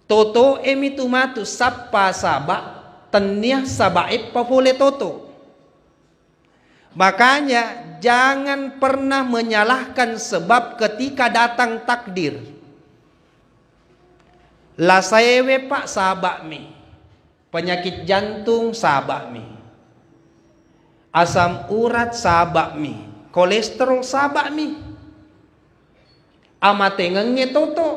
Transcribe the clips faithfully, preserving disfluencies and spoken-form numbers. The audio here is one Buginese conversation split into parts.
Toto'e mitu matu sappa saba', tennia saba'eppa pole toto. Makanya, jangan pernah menyalahkan sebab ketika datang takdir. Lasaewe, Pak, saba'mi. Penyakit jantung saba'mi. Asam urat saba'mi. Kolesterol saba'mi. Amatengengnge toto.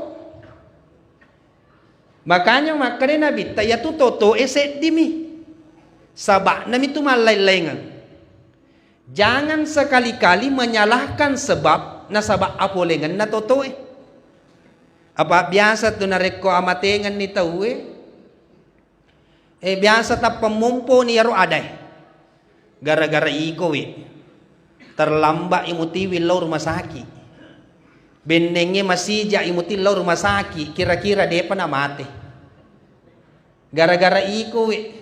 Makanya makkeda Nabitta, iyatu totoe seddimi. Saba'nami tu mallaing-laingeng. Jangan sekali-kali menyalahkan sebab nasaba apolengenna totoe. Apa biasa tu narekko amatengenni tauwe, eh, biasa tappa momponi iyaro adae. Gara-gara ikowi, terlambat imutiwi lao rumah sakit. Bennengnge masija imuti lao rumah sakit, kira-kira depa namate. Gara-gara ikowi,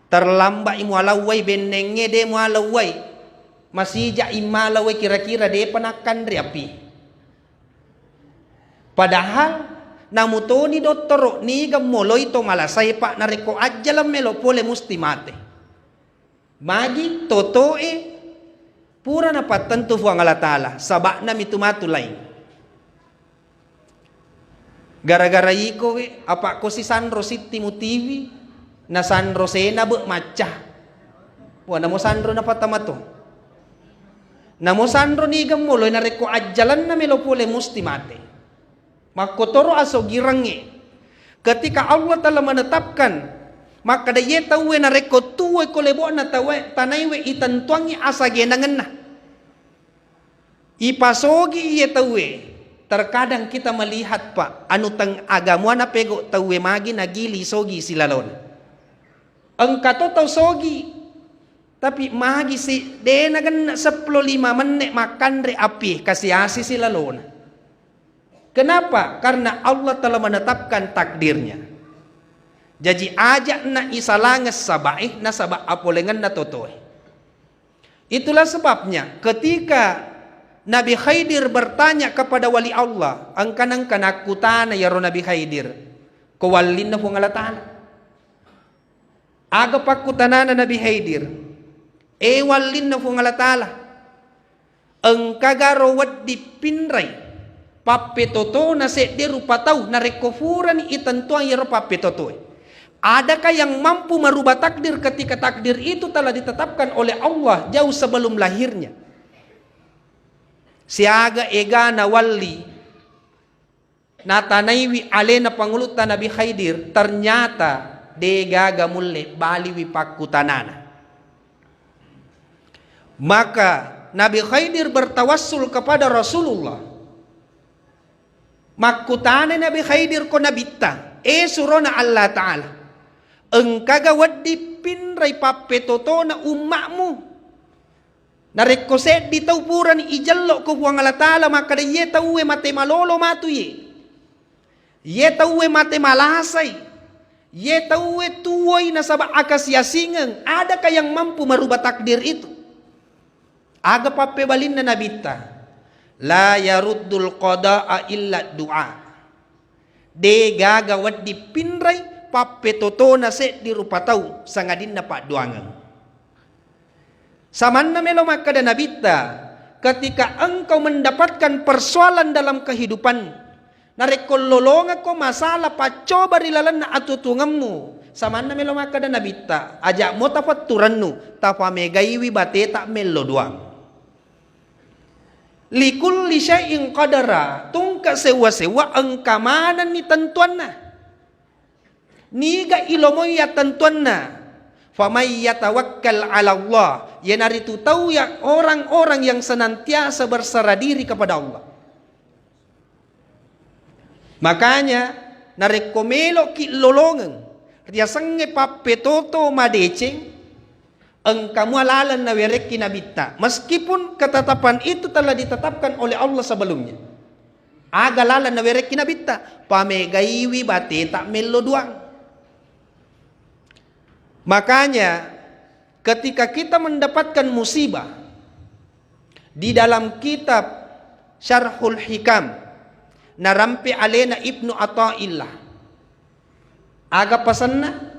terlambat imualauwai, bennengnge de mualauwai. Masija immalauwai, kira-kira depa nakkanre api. Padahal namutoni dottoro, niga moloi to malasae, Pak, narekko ajjaleng melo pole musti mate. Magi totoe pura napattentu Puang Allah Ta'ala, saba'na mitu matu laing. Gara-gara iko we, apa ko si sanro sitti mutiwi, na sanro sena be macca. Wah, namo sanro napatamato. Namo sanro niga moloi narekko ajjalenna melo pole musti mate. Makkotoro asogirengnge. Ketika Allah telah menetapkan, makkeda iye tauwe narekko tuwoi ko lebo'na tauwe, tanaiwe itentuangngi asagenangenna. Ipasogi iye tauwe. Terkadang kita melihat, Pak, anu teng agamua napego tauwe magi nagili sogi silalona. Engka to tau sogi, tapi magi si de nagenna seppulo lima menne makkanre api, kasi-asi silalona. Kenapa? Karena Allah telah menetapkan takdirnya. Jaji, ajakna isalangeng sabae nasaba apolengenna totoe. Itulah sebabnya ketika Nabi Khidir bertanya kepada wali Allah, engka-, engka nakkutana iyaro Nabi Khidir, ko wallinna Puang Allah Ta'ala. Aga pakkutanana Nabi Khidir? E wallinna Puang Allah Ta'ala, engkaga ro wedding pinrai pappetotona sedde rupa tau narekko purani itentuang iyaro pappetotoe? Adakah yang mampu merubah takdir ketika takdir itu telah ditetapkan oleh Allah jauh sebelum lahirnya? Siaga egana walli natanaiwi alena pangulutta Nabi Khidir, ternyata de gaga mulle baliwi pakkutanana. Maka Nabi Khidir bertawassul kepada Rasulullah. Makkutana Nabi Khidir ko Nabitta, "E surona Allah Ta'ala, engkaga wedding pinrai pappetotona ummakmu?" Narekko seddi tau purani ijello ko Puang Allah Ta'ala, makkeda, "Iye tauwe mate malolo matu iye. Iye tauwe mate malasai. Iye tauwe tuwoi nasaba akasi-asingeng." Adakah yang mampu merubah takdir itu? Aga pappebalinna Nabitta? "La yaruddul qada'a illa du'a." De gaga wedding pinrai pappetotona seddi rupa tau, sangadinna paddoangeng. Samanna melo makkeda Nabitta, ketika engkau mendapatkan persoalan dalam kehidupan, narekko lolongekko masalah paccoba ri lalenna atuo-tuongemmu, samanna melo makkeda Nabitta, aja mo tapettu rennu, tapamegaiwi bateta mello doang. Likulli syai'in qadara, tungke sewwa-sewwa engka manenni tentuanna. Niga ilomoi attentuanna? "Faman yatawakkal 'ala Allah," iyanaritu tau yang, orang-orang yang senantiasa berserah diri kepada Allah. Makanya, narekko meloki lolongeng, riasengnge pappetoto madeceng, engka mua laleng nawerekki Nabitta. Meskipun ketetapan itu telah ditetapkan oleh Allah sebelumnya. Aga laleng nawerekki Nabitta? Pamegaiwi bateta mello doang. Makanya, ketika kita mendapatkan musibah, di dalam kitab Syarhul Hikam, Narampe alena Ibnu Athaillah. Aga pasenna?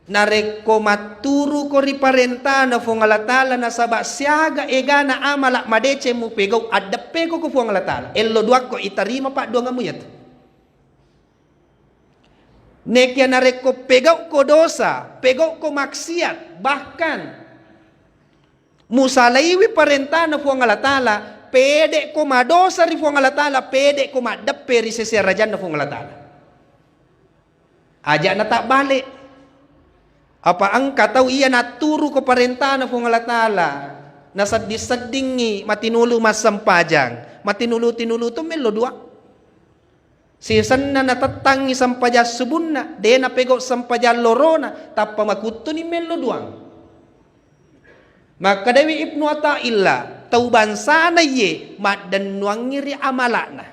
Narekko matturuko ri parentana Fuang Allah Ta'ala, nasaba siaga egana amala madeceng mupegau, addeppeko ko Fuang Allah Ta'ala. Ello duakko itarima padduangamu iyatu. Nekia narekko pegauko dosa, pegauko maksiat, bahkan musalaiwi parentana Fuang Allah Ta'ala, pedeko madosa ri Fuang Allah Ta'ala, pedeko maddeppe ri sese arajanna Fuang Allah Ta'ala. Aja'na tabbale. Apa engka tau iya natturuko parentana Fuang Allah Ta'ala, nasedding-seddingngi matinulu massempajang, matinulu-tinulu tu mello dua. Sisenna natettangngi sempajang subunna, de napegau sempajang lorona, tappa makuttuni mello duang. Makkedawi Ibnu Athaillah, tau bangsana iye maddennuangngi ri amala'na.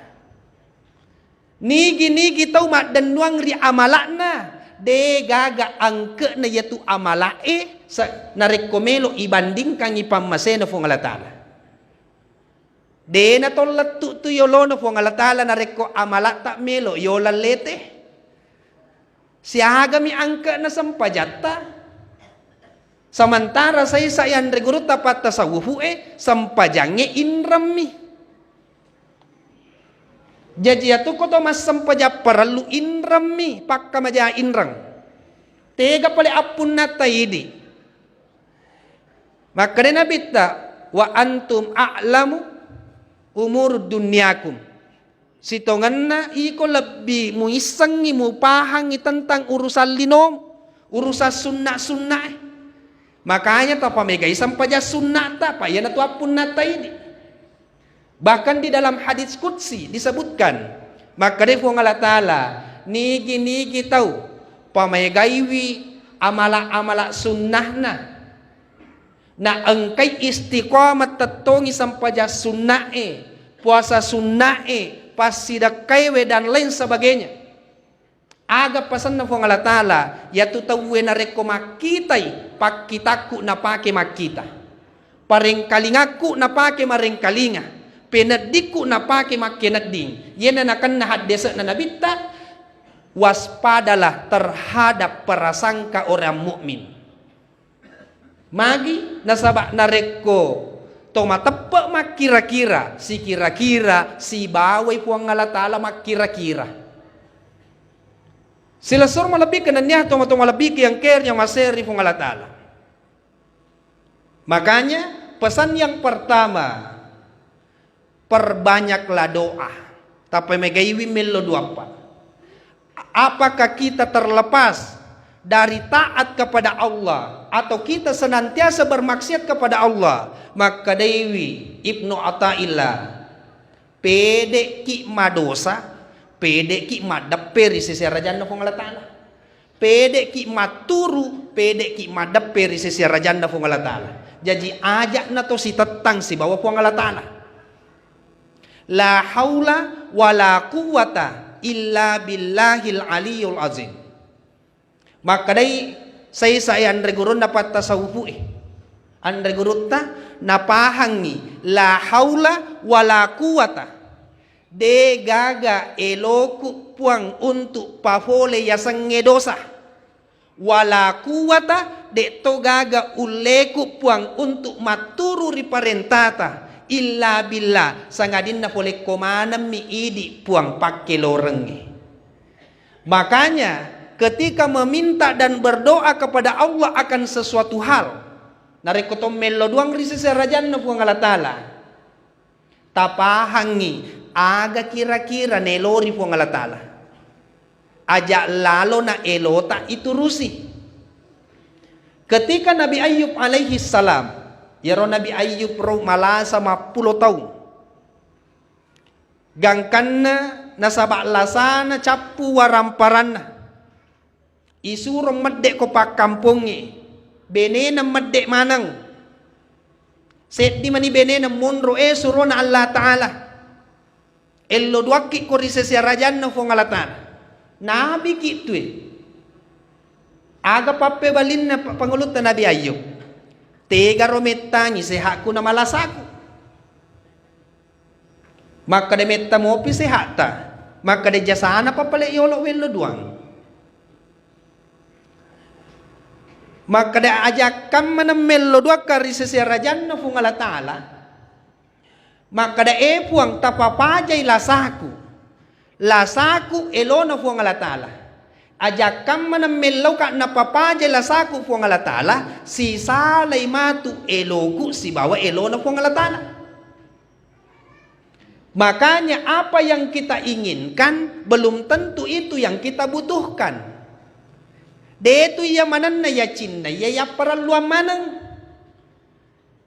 Nigi-nigi tau maddennuang ri amala'na, de gaga angke'na iyatu amala'e, sa-, narekko melo ibandingkangngi pammasena Fuang Allah Ta'ala. Dena to lettu tu yolona Fuang Allah Ta'ala narekko amalatta melo yola lete. Siagami angke'na sempajatta. Samantara saisa yanre gurutta pattasawufu e, sempajangnge inremmi. Jaji iyatu ko to massempajang parellu inremmi, pakkamaja inreng. Tega pale appunnatta idi. Makkeda Nabitta, "Wa antum a'lamu umur dunyakum." Sitongenna iko lebbi muissengngi, mupahangngi tentang urusan linom, urusan sunna-sunnae. Makanya tapamegai sempajang sunnata, pa iyanatu appunnatta idi. Bahkan di dalam hadits qudsi disebutkan, makkeda Fuang Allah Ta'ala, nigi-nigi tau pamaegaiwi amala-amala sunnahna, na engkai istiqamah tettongi sempajang sunna'e, puasa sunna'e, passidekkaiwe, dan lain sebagainya. Aga pasenna Fuang Allah Ta'ala, iyatu tauwe narekko makkitai, pakkitakku napake makkita. Parengkalingakku napake marengkalinga. Peneddikku napake makkenedding. Iyena nakenna haddese'na Nabitta, waspadalah terhadap prasangka orang mukmin. Magi? Nasaba narekko to mateppe makkira-kira, sikira-kira sibawai Fuang Allah Ta'ala makkira-kira. Silessureng malebbi kenannia to, to malebbi ki engke ri nyawa maseri Fuang Allah Ta'ala. Makanya pesan yang pertama, perbanyaklah doa. Tappa megaiwi mello duappa. Apakah kita terlepas dari taat kepada Allah atau kita senantiasa bermaksiat kepada Allah? Makkedaiwi Ibnu Athaillah, pedeki madosa, pedeki maddeppe ri sese arajanna Fuang Allah Ta'ala. Pedeki matturu, pedeki maddeppe ri sese arajanna Fuang Allah Ta'ala. Jaji aja'na to sitettang sibawa Fuang Allah Ta'ala. La haula wala quwwata illa billahil aliyul azim. Makkedai saisa e anre gurunna pattasawufu e. Anre gurutta napahangngi la haula wala quwwata. De gaga eloku Puang untuk pafole yasengnge dosa. Wala quwwata, de'to gaga ulleku Puang untuk matturu ri parentata, illa billah, sangadinna folekko manemmi idi Puang pakkelorengnge. Makanya, ketika meminta dan berdoa kepada Allah akan sesuatu hal, narekko to mello duang ri sese rajanna Puang Allah Ta'ala, tapahangngi aga kira-kira naelori Puang Allah Ta'ala. Aja lalo na elota iturusi. Ketika Nabi Ayub alaihi salam, iyaro Nabi Ayub ro malasa mappulo taung. Gangkanna nasaba lasana cappu waramparanna. Isuro medde ko pakkampongnge, benena medde maneng. Seddi mani benena monro, eh, surona Allah Ta'ala. Ello duakki ko ri sese arajanna Fuang Allah Ta'ala. Nabi ki tue. Aga pappebalinna pa-, pangulutta Nabi Ayub? Tegaro mettangi sehaku na malasaku. Makkeda metta mopi sehatta, makkeda jasana papale yolo wello duang. Makkeda ajakka maneng mello duakka ri sese arajanna Fuang Allah Ta'ala. Makkeda, "E Puang, tapapajai lasaku. Lasaku elona Fuang Allah Ta'ala. Ajakka maneng mellauka napapajai lasaku Fuang Allah Ta'ala, sisalai matu eloku sibawa elona Fuang Allah Ta'ala." Makanya apa yang kita inginkan belum tentu itu yang kita butuhkan. Detu iya manenna yacinna iya yapparelluang maneng.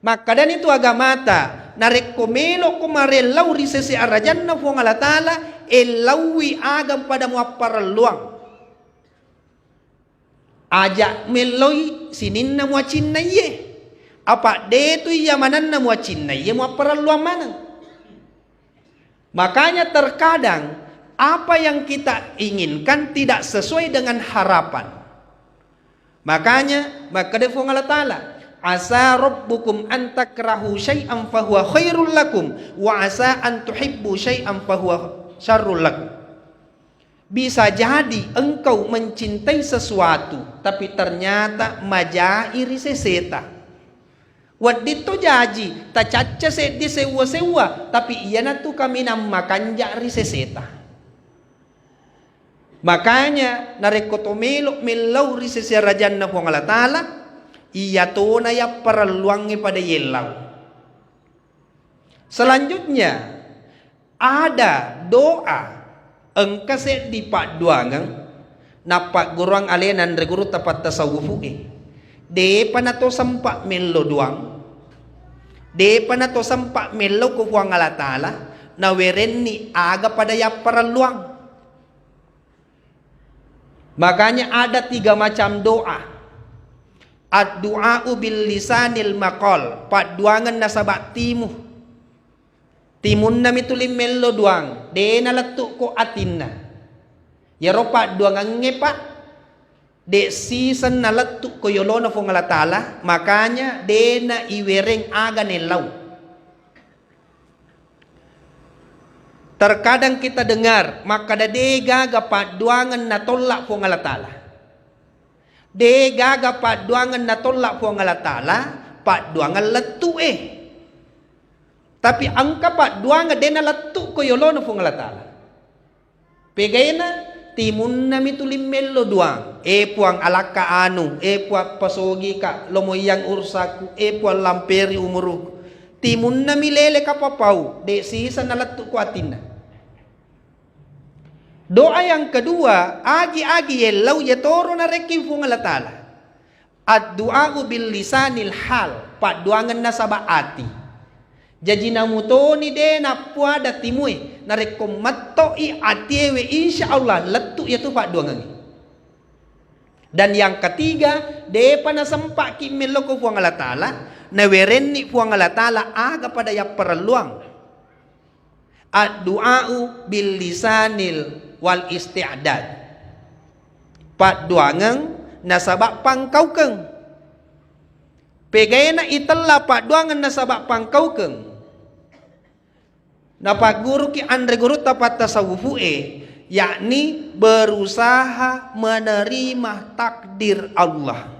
Makkedani tu agamata, narekko melokko marellau ri sese arajanna Fuang Allah Ta'ala, ellauwi aga pada muapparelluang. Aja melloi sininna muacinnaiye. Apa detu iya manenna muacinnaiye muapparelluang maneng. Makanya terkadang apa yang kita inginkan tidak sesuai dengan harapan. Makanya makkeda Fuang Allah Ta'ala, "Asa rabbukum an takrahu syai'an fahuwa khairul lakum, wa asa an tuhibbu syai'an fahuwa syarrul lakum." Bisa jadi engkau mencintai sesuatu, tapi ternyata majai ri seseta. Wedding to jaji, tacacca seddi sewwa-sewwa, tapi iyanatu kaminang makanja ri seseta. Makanya, narekko to melo mellau ri sese arajanna Fuang Allah Ta'ala, iya tona yapparelluangnge pada yellau. Selanjutnya, ada doa engka seddi padduangeng nappagguruang alena anre gurutta pattasawufu'e. Depa nato sempa mello duang, depa nato sempa mello ko Fuang Allah Ta'ala, nawerenni aga pada yapparelluang. Makanya ada tiga macam doa. Addu'a'u bil lisanil maqal, padduangeng nasaba timu. Timunna mi tuli mello duang, de nalettu ko atinna. Yaro padduangengnge, Pak, de siseng nalettu ko yolona Fuang Allah Ta'ala, makanya de na iwereng aga nellau. Terkadang kita dengar makkada de gaga padduangeng natolla Fuang Allah Ta'ala. De gaga padduangeng natolla Fuang Allah Ta'ala, padduangeng lettu e. Tapi engka padduangeng de nalettu ko yolona Fuang Allah Ta'ala. Pegaena timunna mi tuli mello duang. E Puang, alakka anu, e Puang, pasogika lomoiyang urusaku, e Puang, lamperi umuruku. Timunna mi lele kapapau, de sisa nalettu ko atinna. Doa yang kedua, agi-agi yellau yatoro narekki Fuang Allah Ta'ala. Addu'a'u bil lisanil hal, padduangeng nasaba ati. Jaji namutoni de nappuada timue, narekko metto'i atiewe, insya Allah lettu yatu padduangengnge. Dan yang ketiga, depa nasempaki mello ko Fuang Allah Ta'ala, nawerenni Fuang Allah Ta'ala aga pada yapparelluang. Addu'a'u bil lisanil wal isti'dad. Padduangeng nasaba pangkaukeng. Pegaena itella padduangeng nasaba pangkaukeng. Napagguruki anre gurutta pattasawufu'e, yakni berusaha menerima takdir Allah.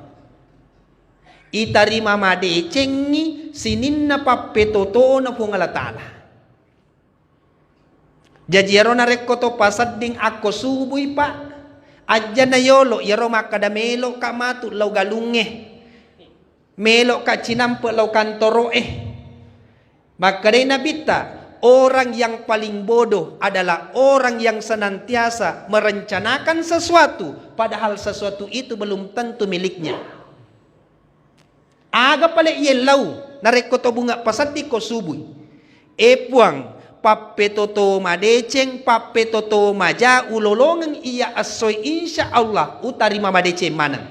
Itarima madecengngi sininna pappetotona Fuang Allah Ta'ala. Jaji iyaro narekko to pasedding akko subui, Pak, ajjana yolo iyaro makkada meloka matu lao galungnge, meloka cinampe lao kantoro'e. Makkedai Nabitta, orang yang paling bodoh adalah orang yang senantiasa merencanakan sesuatu, padahal sesuatu itu belum tentu miliknya. Aga pale yellau narekko to bunga pasedding ko subui? E Puang, pappetoto madeceng, pappetoto maja ulolongeng iya essoe, insya Allah utarima madeceng maneng.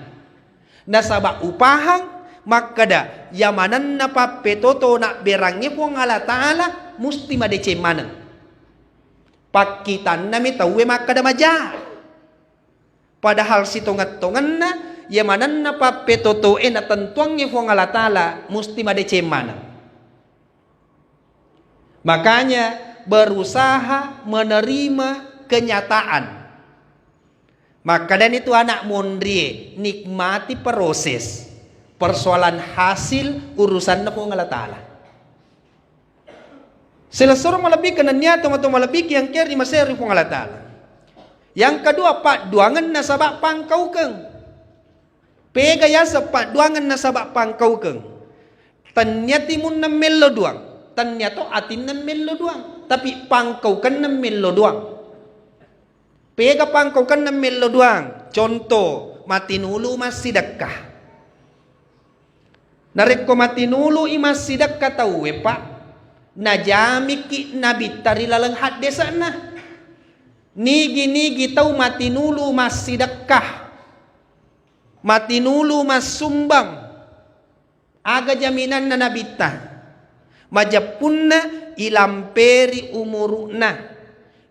Nasaba upahang makkeda, yamanenna pappetoto nabberangnge Puang Allah Ta'ala musti madeceng maneng. Pakkitannami tauwe makkeda maja. Padahal sitongeng-tongenna, yamanenna pappetotoe natentuangnge Fuang Allah Ta'ala musti madeceng maneng. Makanya, berusaha menerima kenyataan. Makkedani tu anak monrie, nikmati proses. Persoalan hasil urusanna Puang Allah Ta'ala. Silessureng malebbi kenennia tomatoa malebbi kiangkeri maseri Puang Allah Ta'ala. Yang kedua, padduangenna sabak pangkaukeng. Pega yaseng padduangenna sabak pangkaukeng. Tennia timunna mello duang, tennia to atinna mello duang, tapi pangkaukenna mello duang. Pega pangkaukenna mello duang? Contoh, matinulu massidekka. Narekko matinului massidekka tauwe, Pak, najamiki nabitta ri laleng haddese'na. Nigi-nigi tau matinulu massidekka, matinulu massumbang, aga jaminanna nabitta? Majeppunna ilamperi umuru'na,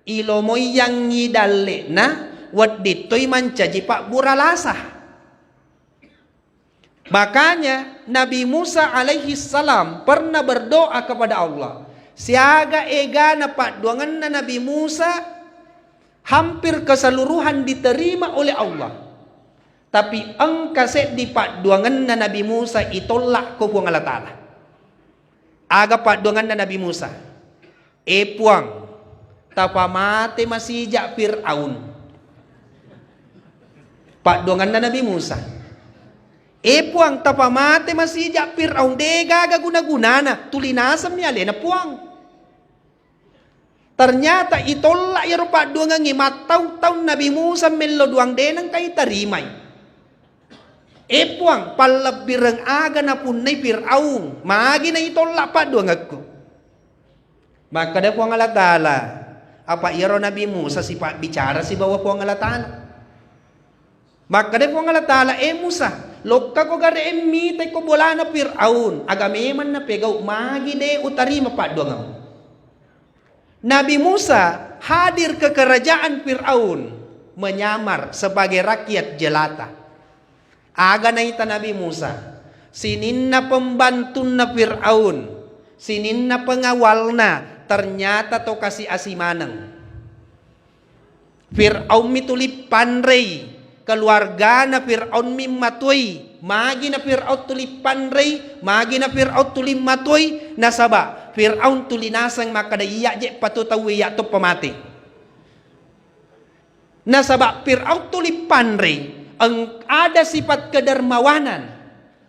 ilomoiyangngi dalle'na, wedding toi mancaji pabbura lasa. Makanya Nabi Musa alaihi salam pernah berdoa kepada Allah. Siaga egana padduangenna Nabi Musa hampir keseluruhan diterima oleh Allah. Tapi engka seddi padduangenna Nabi Musa itollak ko Puang Allah Ta'ala. Aga padduangenna Nabi Musa? E Puang, tapamate masijak Fir'aun. Padduangenna Nabi Musa. E Puang, tapamate masijak Fir'aun, degaga guna-gunana, tuli nasemmi alena Puang. Ternyata itollak iyaro padduangengnge, mattaung-taung Nabi Musa mello duang, de nengka itarimai. E Puang, pallebbireng aga napunnai Fir'aun, magi naitollak padduangekku? Makkeda Puang Allah Ta'ala, apa iyaro Nabi Musa sipabbicara sibawa Puang Allah Ta'ala? Makkeda Puang Allah Ta'ala, e Musa, lokkako gare e mitai ko bolana Fir'aun, aga memang napegau, magi de utarima padduangeng. Nabi Musa hadir ke kerajaan Fir'aun, menyamar sebagai rakyat jelata. Aga naita Nabi Musa? Sininna pembantunna Fir'aun, sininna pengawalna, ternyata to kasi-asi maneng. Fir'aun mi tuli panrei, keluargana Fir'aun mi matoi. Magi na Fir'aun tuli panrei, magi na Fir'aun tuli matoi? Nasaba Fir'aun tuli naseng makkeda, iya je patu tauwe, iya to pemate. Nasaba Fir'aun tuli panrei, eng-, ada sifat kedermawanan,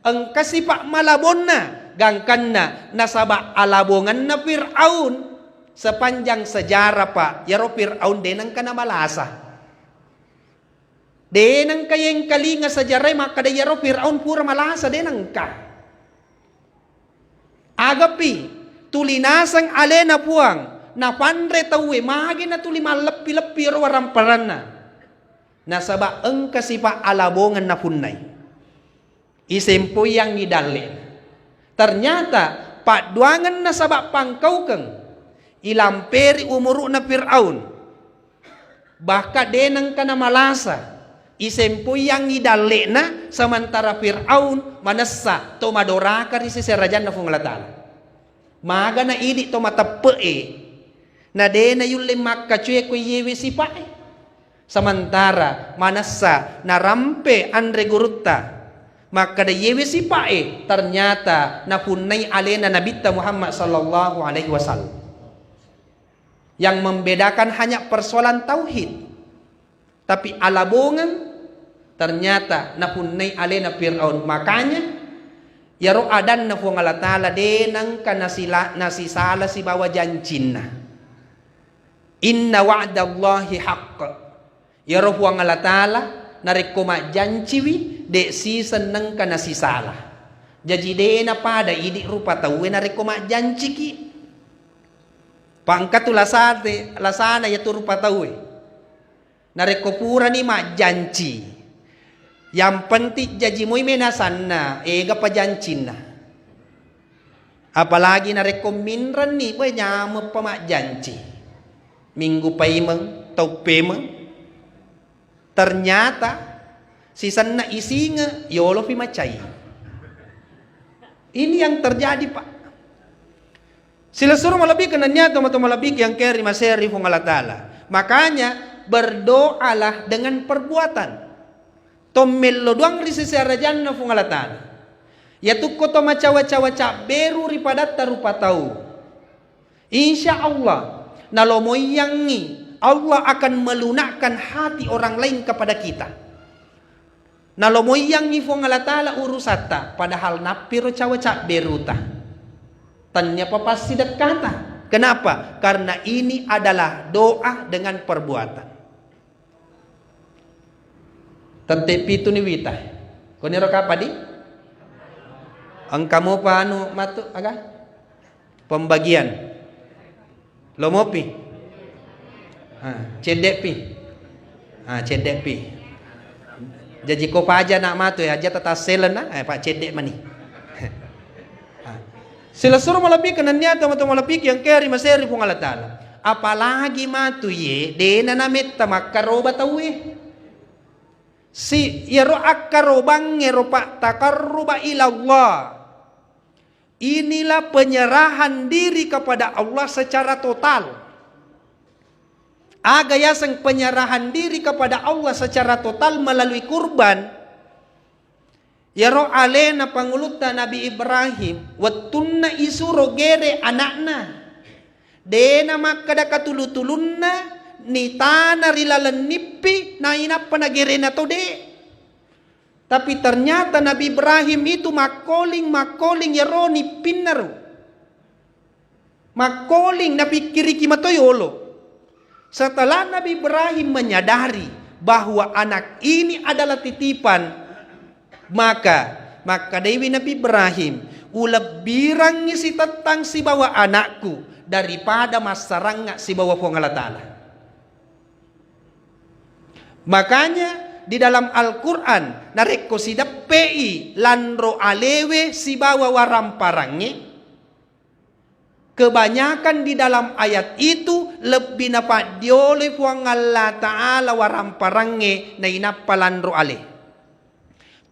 engka sifat malabonna, gangkanna nasaba alabongenna Fir'aun sepanjang sejarah, Pak, iyaro Fir'aun de nengka namalasa. De nengka yengkalinga sejarah makkeda iyaro Fir'aun pura malasa, de nengka. Agapi, tuli naseng alena Puang, napanre tauwe, magi natuli malleppi-leppi ro waramparanna. Nasaba engka sifa alabongeng napunnai. Isempoiyangngi dalle. Ternyata padduangeng nasaba pangkaukeng, ilamperi umuru'na Fir'aun. Bahkan de nengka namalasa, isempoiyangngi dalle'na, sementara Fir'aun manessa to madoraka ri sese rajanna Puang Allah Ta'ala. Magana idi to mateppe'e, na de nayulle makkacue ko iyewe sipa'e. Sementara manessa narampe anre gurutta, makkeda iyewe sipa'e, ternyata napunnai alena Nabitta Muhammad sallallahu alaihi wasallam. Yang membedakan hanya persoalan tauhid. Tapi alabongeng ternyata napunnai alena Fir'aun. Makanya, iyaro adanna Puang Allah Ta'ala de nengka nasila-, nasisala sibawa jancinna. Inna wa'dallahi haqq. Iyaro Puang Allah Ta'ala narekko majjanciwi, de siseng nengka nasisala. Jaji de napada idi rupa tauwe narekko majjanciki. Pangkatu lasate-, lasana iyatu rupa tauwe. Narekko purani majjanci, yang penting jaji moi menasanna, ega pajancinna. Apalagi narekko minrenni, we, nyameppa majjanci. Minggu paimeng, tau pemeng. Ternyata sisenna isinge, yolopi macai. Ini yang terjadi, Pak. Silessureng malebbiku nennia tomatoa malebbiku yang keri maseri Puang Allah Ta'ala. Makanya berdoalah dengan perbuatan. Tommello doang ri sese arajanna Puang Allah Ta'ala. Yatukko to macawa-cawa cabberu ri padatta rupa tau. Insya Allah, nalomoiyangngi Allah akan melunakkan hati orang lain kepada kita. Nalomoiyangngi Puang Allah Ta'ala urusatta, padahal nappiro cawa cabberuta. Tennia papassi dekkata. Kenapa? Karena ini adalah doa dengan perbuatan. Tette pitu ni wita. Koniro kapadi? Engka mopa anu matu aga? Pembagian. Lomopi. Ha, ceddepi. Ha, ceddepi. Jaji ko paja nak matu ya, aja tata selen na, eh, Pak cedde mani. Ha. Silessureng malebbiku nennia tomatoa malebbiku yang keri maseri Puang Allah Ta'ala. Apalagi matu ye, dena nametta makkaroba tauwe. Si, iyaro akkarobangnge ro, Pak, taqarruba ila Allah. Inilah penyerahan diri kepada Allah secara total. Aga yaseng penyerahan diri kepada Allah secara total melalui kurban? Iyaro alena pangulutta Nabi Ibrahim, wettunna isuro gere anakna, dena makkeda katulu-tulunna, nitana ri laleng nippi, nainappa nagerena to de. Tapi ternyata Nabi Ibrahim itu makkoling, makkoling iyaro nippinnaru. Makkoling napikkiriki mato yolo. Setelah Nabi Ibrahim menyadari bahwa anak ini adalah titipan, maka makkedaiwi Nabi Ibrahim, "Ulebbirangngi sitettang sibawa anakku daripada massarangngaq sibawa Puang Allah Ta'ala." Makanya di dalam Al-Quran, narekko sideppe'i lanro alewe sibawa waramparangnge, kebanyakan di dalam ayat itu lebbi napaddioloi Puang Allah Ta'ala waramparangnge nainappa lanro ale.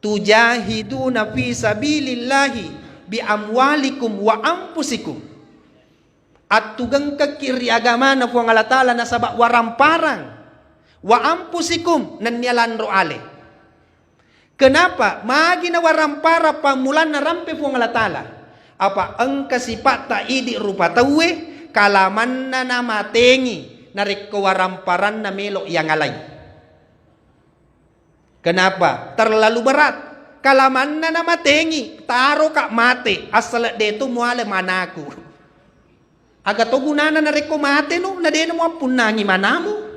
Tujahiduna fi sabilillahi bi amwalikum wa anfusikum. Attugengkekki ri agamana Puang Allah Ta'ala nasaba waramparang. Wa anfusikum, nennia lanro ale. Kenapa? Magi na waramparang pammulanna rampe Puang Allah Ta'ala. Apa engka sipatta idi rupa tauwe, kalamanna namatengi, narekko waramparanna melo yangalai. Kenapa? Terlalu berat. Kalamanna namatengi, taroka mate, assala de tu muale manaku. Aga to gunana narekko mate nu, na de na muappunnangi manamu?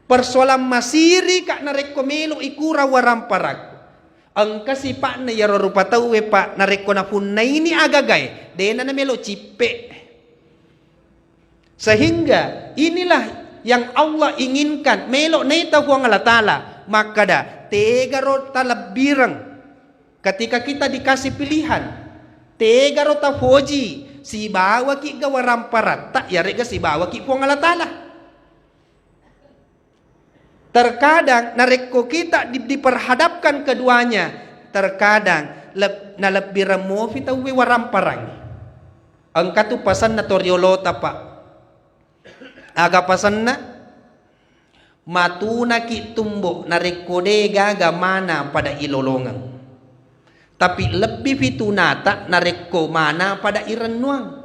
Persoalan masiri ka narekko melo ikurang waramparakku. Engka sipa'na iyaro rupa tauwe, Pak, narekko napunnaini agagae, dena namelo cippe. Sehingga inilah yang Allah inginkan, melo naita Puang Allah Ta'ala makkada, tegaro talebbireng. Ketika kita dikasih pilihan, tegaro tafoji, sibawaki ga waramparatta, yarega sibawaki Puang Allah Ta'ala. Terkadang narekko kita di-, diperhadapkan keduanya, terkadang leb-, nalebbireng mofi tauwe waramparang. Engka tu pasanna toriolota, Pak. Aga pasanna? Matunaki tumbo narekko de gaga mana pada ilolongeng. Tapi lebbi fitunata narekko mana pada irennuang.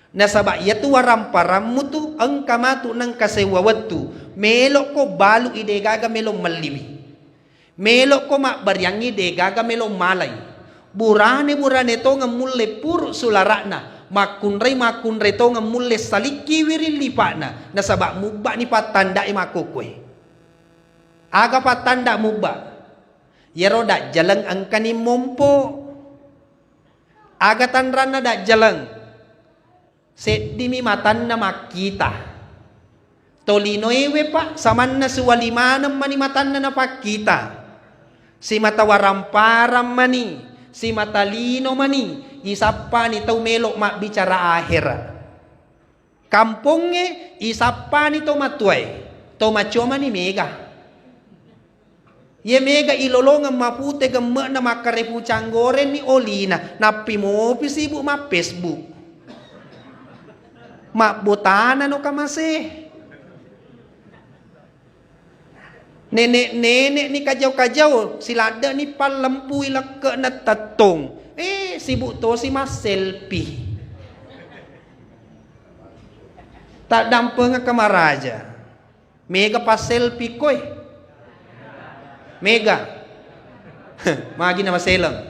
Nasaba iyatu waramparammu tu engka matu nengka sewwa wettu, melokko balu i degaga melo melliwi. Melokko mabbariangngi degaga melo malai. Burane-burane tongeng mulle puru sulara'na, makkunrai-makkunrai tongeng mulle salikki wiring lipa'na, nasaba mubba'ni pattandai makkokkoe. Aga pattanda mubba? Iyaro dajjaleng engkani mompo. Aga tanranna dajjaleng? Seddimi matanna makkita. Tolinoewe, Pak, samanna siwali maneng mani matanna napakkita. Simata waramparang mani, simata lino mani, isappani tau melo mabbicara ahera. Kampongnge isappani to matuae, to macoa mani mega. Iye mega ilolongeng mapute gemme'na makkarepucang gorenni olina, nappi mopi sibuk ma Facebook. Mabbotana no kamase. Nenek-nenek ni kajau-kajau, siladde ni pallempui lekke'na tettong. Eh, sibuk tosi masselfie. Taddampengeng kamaraja. Mega passelfie koe. Mega. Magi na maseleng.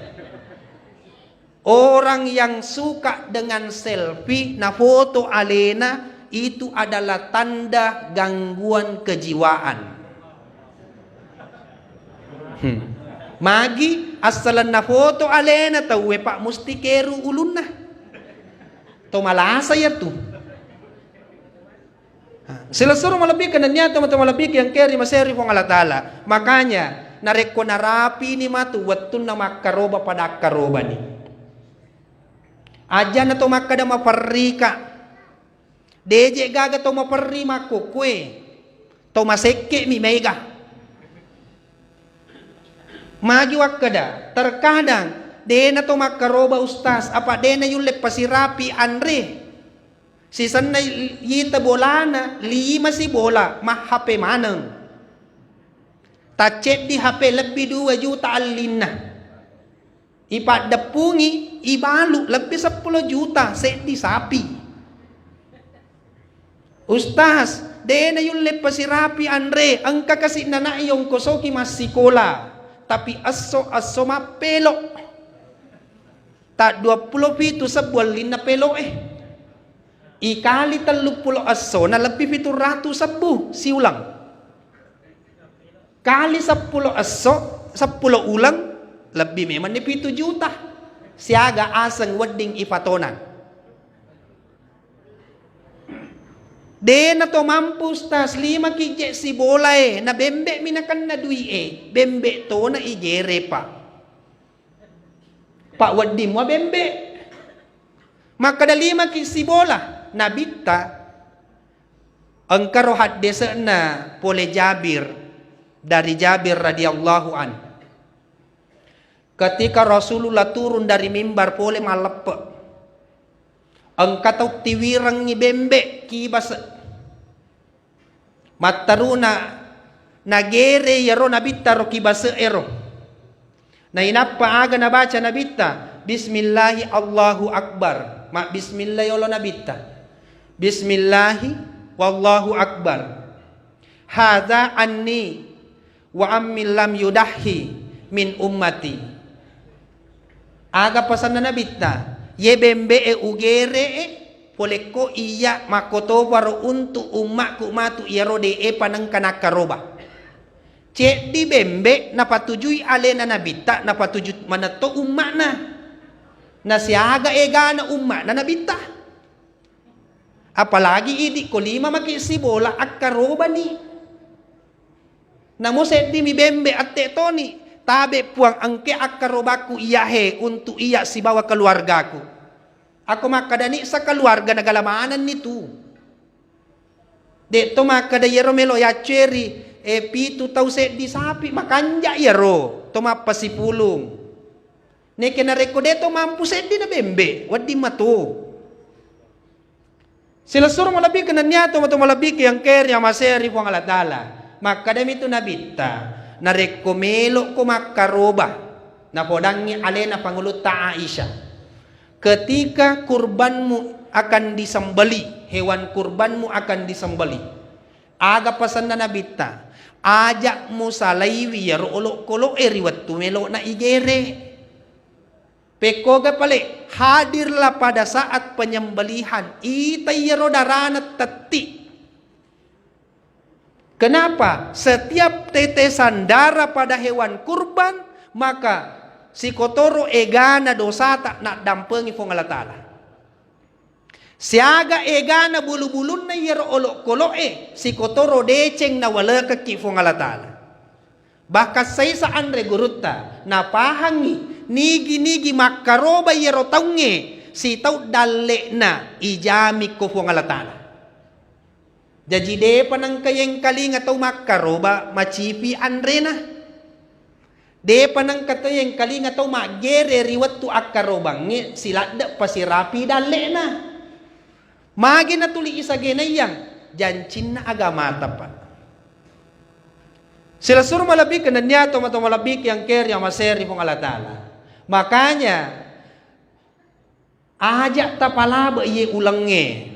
Orang yang suka dengan selfie, na foto alena, itu adalah tanda gangguan kejiwaan. Hmm. Magi assalenna foto alena tauwe, Pak, musti keru ulunna. To malasa ya tu. Silessureng malebbiku nennia tomatoa malebbiku yang keri maseri Puang Allah Ta'ala. Makanya, narekko narapini matu wettunna makkaroba pada akkarobani. Ajana to makkada maperrika. Deje gaga to maperri makkukue. To masekke mi mega. Magi wakkada, terkadang dena to makkaroba ustaz, apa dena yulle pasirapi anre. Sisenna yita bolana, lima si bola, ma H P maneng. Tacceddi H P lebbi dua juta allinna. Ipaddeppungi, ibalu lebbi seppulo juta, seddi sapi. Ustaz, dena yulle pasirapi anre, engka kasi nana yongkosoki massikola, tapi esso-esso mappelo. Ta dua pulo pitu sebbu allinna pelo'e. Ikali telluppulo essona lebbi pitu ratu sebbu siulang. Kali seppulo esso, seppulo uleng, lebbi memenni pitu juta. Siaga aseng wedding ipatonang. Dena to mampu, Ustaz, lima ki je sibolae, na bembe mi nakenna dui'e, bembe tona igere, Pak. Pak, wedding mua bembe. Makkada lima ki sibola, Nabitta, engkaro haddese'na pole Jabir, dari Jabir radhiyallahu an. Ketika Rasulullah turun dari mimbar pole malleppe, engka tau tiwirengngi bembe kibase. Matteruna nagere iyaro Nabitta ro kibase'ero. Nainappa aga nabaca Nabitta, "Bismillahi Allahu Akbar." Mabbismillah yolo Nabitta. "Bismillahi wallahu akbar. Hadza anni wa ammin lam yudahhi min ummati." Aga pasanna Nabitta, ye bembe'e ugere'e, polekko iyya makkotoparo untu ummakku matu iyaro de'e panengka nakkaroba. Ceddi bembe napatujui alena Nabitta, napatuju manetto umma'na. Nasiaga egana umma'na Nabitta. Apalagi idi ko lima maki sibola akkarobani. Namo seddimi bembe atte toni, tabe Puang engke akkarobakku iyahe untuk iya sibawa keluargaku. Ako makkadani sakaluarga nagala manenni tu. De to makkada iyaro melo yacceri, e, pitu tau seddi sapi, makanja iyaro to mappasipulung. Neke narekko de to mampu seddi na bembe, wedding mato. Silessureng malebbiku nennia tomatoa malebbiku yang keri amaseri Puang Allah Ta'ala. Makkadami tu Nabitta, narekko melokko makkaroba, napodangngi alena pangulutta Aisyah, ketika kurbanmu akan disembeli, hewan kurbanmu akan disembeli, aga pasanna Nabitta, ajak musalaiwi iyaro olokolo'e ri wettu melona igere. Pekkoga pale, hadirlah pada saat penyembelihan, ita iyaro darana tetti. Kenapa? Setiap tetesan darah pada hewan kurban, maka sikotoro egana dosata naddampengi Puang Allah Ta'ala. Siaga egana bulu-bulunna iyaro olokolo'e, sikotoro deceng nawalekekki Puang Allah Ta'ala. Bahkan saisa anre gurutta, napahangngi nigi-nigi makkaroba iyaro taungnge, sitau dalle'na ijamikko Puang Allah Ta'ala. Jaji depa nengka yengkalinga tau makkaroba macipi anrena. Depa nengka to yengkalinga tau maggere ri wettu akkarobangnge siladde pasirapi dalle'na. Magi natuli isagenaiyang jancinna agamata, Pak. Silessureng malebbi kenennia tomatoa malebbi kiangkeri amaseri Puang Allah Ta'ala. Makanya, aja tapalabe iye ulengnge.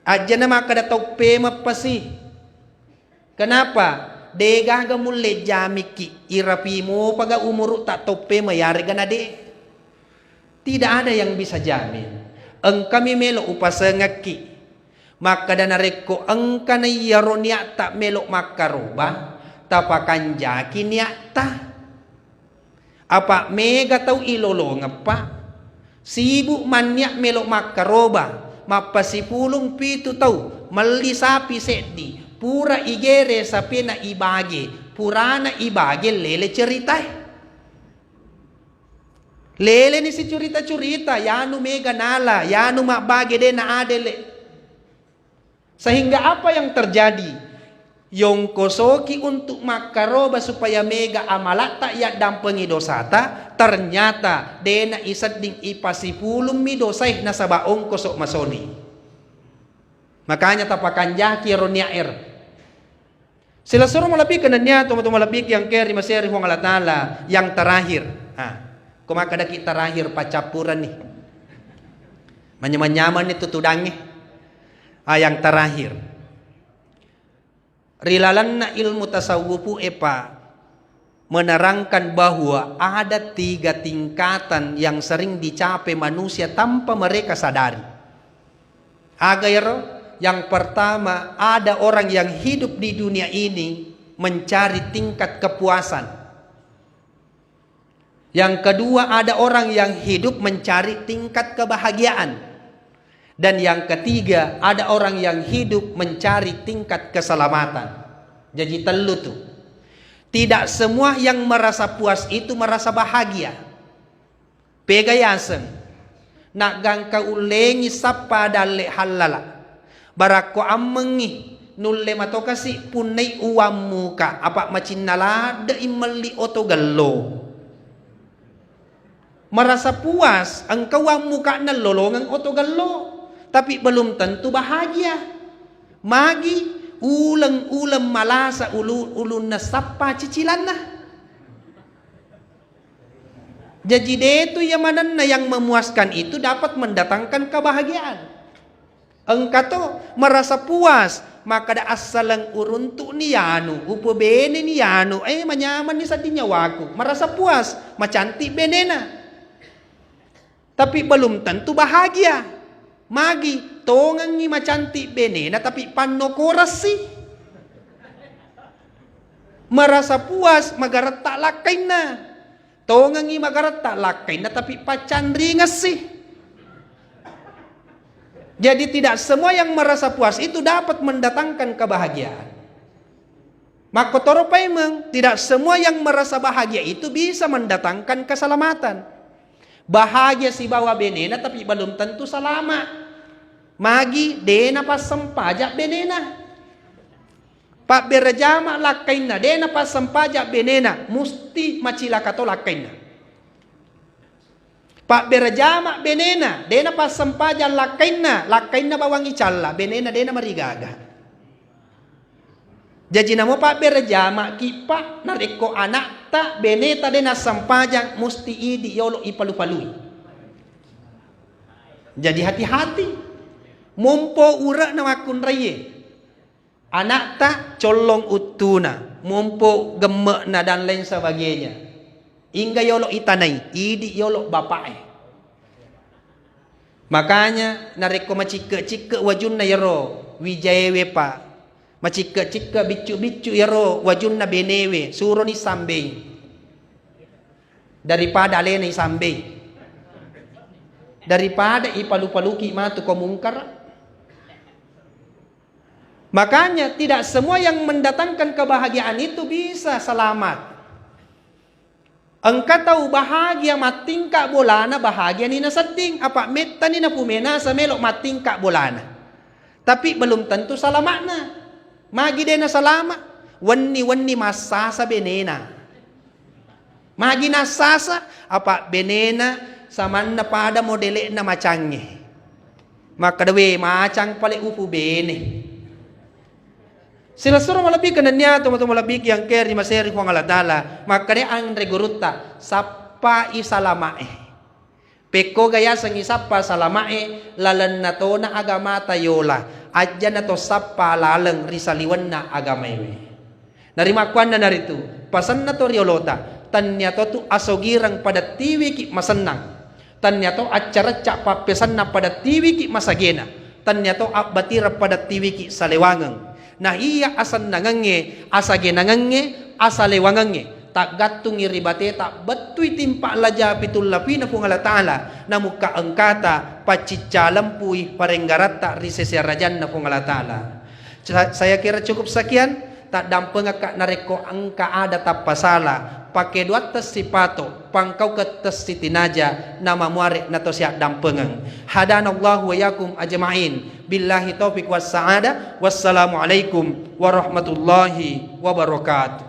Ajana makkeda tau pemeng pasi. Kenapa? Degaga mulle jamikki, irapi mopaga umuru ta tau pemeng yarega na de. Tidak ada yang bisa jamin. Engkami melo upasengekki. Makkeda narekko engkana iyaro niatta melo makkaroba, tapakanjaki niatta. Apa mega tau ilolongeng, Pak? Sibuk mannia melo makkaroba, mappasipulung pitu tau, melli sapi seddi, pura igere sapena ibage, purana ibage lele ceritae. Leleni sicurita-curita, yanu mega nala, yanu mabbage de na adele. Sehingga apa yang terjadi? Yongkosoki untuk makkaroba supaya mega amalatta yaddampengi dosata, ternyata dena isedding ipasipulummi dosae nasaba ongkoso masoni. Makanya tapakanjaki ero niaer. Silessureng malebbi kenennia tomatoa malebbi kiangkeri maseri Puang Allah Ta'ala, yang terakhir. Ha, ko makkedaki terakhir paccappurenni. Manyamang-nyamanni tu tudangnge. Ah, yang terakhir. Ri lalenna ilmu tasawwufu epa menerangkan bahwa ada tiga tingkatan yang sering dicapai manusia tanpa mereka sadari. Aga ero? Yang pertama, ada orang yang hidup di dunia ini mencari tingkat kepuasan. Yang kedua, ada orang yang hidup mencari tingkat kebahagiaan. Dan yang ketiga, ada orang yang hidup mencari tingkat keselamatan. Jaji tellu tu. Tidak semua yang merasa puas itu merasa bahagia. Pega yaseng, naggangka ullengi sappa dalle hallala. Barakko ammengngi, nulle matokasi punnai uwammuka, apa macinna ladde'i melli oto gello. Merasa puas, engka uwammuka'na lolongeng oto gello, tapi belum tentu bahagia. Magi uleng-uleng malasa ulu-, ulunna sappa cicilanna. Jaji, de tu iya manenna yang memuaskan itu dapat mendatangkan kebahagiaan. Engka to merasa puas, makkeda, "Assaleng uruntu'ni yanu, upebeneni yanu, eh, manyamanni sedding nyawaku." Merasa puas, macantik benena. Tapi belum tentu bahagia. Magi, tongengngi macantik benena, tapi pannokoressi. Merasa puas, magaretta lakkainna. Tongengngi magaretta lakkainna, tapi paccanringessi. Jadi, tidak semua yang merasa puas itu dapat mendatangkan kebahagiaan. Makkotoro paimeng, tidak semua yang merasa bahagia itu bisa mendatangkan keselamatan. Bahagia sibawa benena, tapi belum tentu salama. Magi, de napassempajang benena. Pabbere jama lakkainna, de napassempajang benena, musti macilaka to lakkainna. Pabbere jama benena, de napassempajang lakkainna, lakkainna bawang icalla, benena de namarigaga. Jaji, namo pabbere jamaki, Pak, narekko anakta, beneta de nassempajang, musti idi yolo ipalu-palui. Jadi, hati-hati. Mompo ure'na makkunraie. Anakta collong uttuna, mompo gemme'na dan lain sebagainya. Ingga yolo itanai, idi yolo bapa'e. Makanya, narekko macikke-cikke wajunna yero wijaewe, Pak, macikke-cikke biccu-biccu yero wajunna benewe, suroni sambei. Daripada alena isambei. Daripada ipalu-paluki matu ko mungkara. Makanya, tidak semua yang mendatangkan kebahagiaan itu bisa selamat. Engka tau bahagia mattingka bolana, bahagiani nasedding, apa mettani napumenasa melo mattingka bolana. Tapi belum tentu salama'na. Magi de nasalama? Wenni-wenni massasa benena. Magi nassasa, apa benena samanna pada modele'na macangnge. Makkeda, "We, macang pale upu bene." Silessureng malebbi kenennia tomatoa malebbi ki engkae ri maseri Puang Allah Ta'ala. Makkeda anre gurutta, "Sappai salama'e." Pekkoga yasengngi sappa salama'e, lalenna tona agamata yola, ajjana to sappa laleng ri saliwenna agamaewe. Narimakkuannanaritu, pasenna to riolota, tannia to tu asogireng pada tiwiki masennang, tannia to accarecca pappesenna pada tiwiki masagena, tannia to abbatireng pada tiwiki salewangeng. Na iya asennangengnge, asagenangengnge, asalewangengnge, taggattungngi ri bateta bettui timpa laja pitullapina Puang Allah Ta'ala, namukka engkata paccicca lempui parenggaratta ri sese arajanna Puang Allah Ta'ala. Sa-, saya kira cukup sekian, taddampengekka narekko engka ada tappa sala, pakkeduatta sipato, pangkaukeng tessitinaja, namamuare nato siaddampengeng. Hadanallahu wa iyyakum ajma'in. Billahi taufiq was sa'adah. Wassalamualaikum warahmatullahi wabarakatuh.